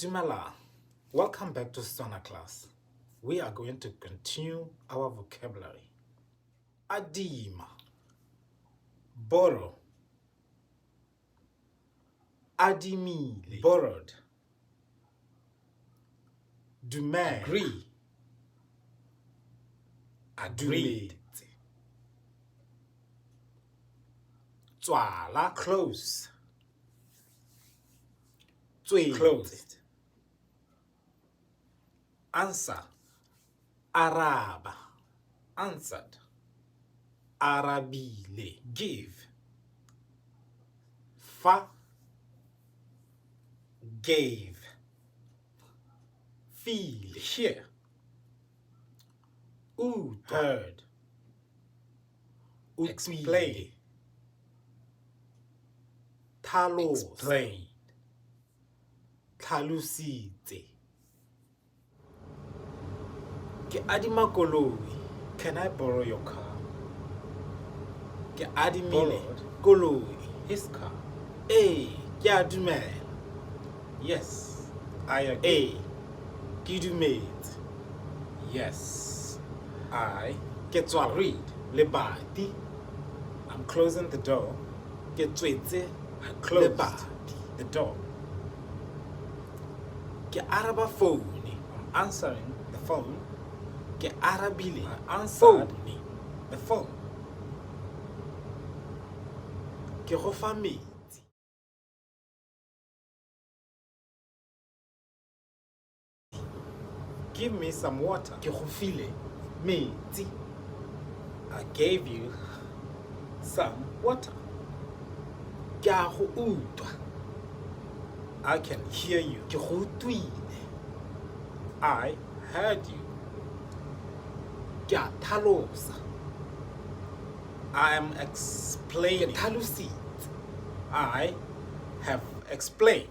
Dumela. Welcome back to Setswana class. We are going to continue our vocabulary. Adima. Borrow. Adimile. Borrowed. Dumela. Agree. Agreed. Dumetse. Tswala. Close. Tswetse. Closed. Answer. Araba. Answered. Arabile. Give. Fa. Gave. File. Hear. Utlwa. Heard. Utlwile. Explain. Tlhalosa. Explained. Tlhalositse. Ke adima koloi. Can I borrow your car? Ke adimile Borrowed. koloi. His car. Ee, ke a dumela. Yes. I agree. Ee, ke dumetse. Yes. I Ke tswala agreed. lebati. I'm closing the door. Ke tswetse I closed lebati. the door. Ke araba foune. I'm answering the phone. Ke arabile I answered foune. the phone. Ke go fa metsi. Give me some water. Ke go file metsi. I gave you some water. Ke a go utlwa. I can hear you. Ke go utlwile. I heard you. Ke a tlhalosa. I am Ke explaining. tlhalositse. I have explained.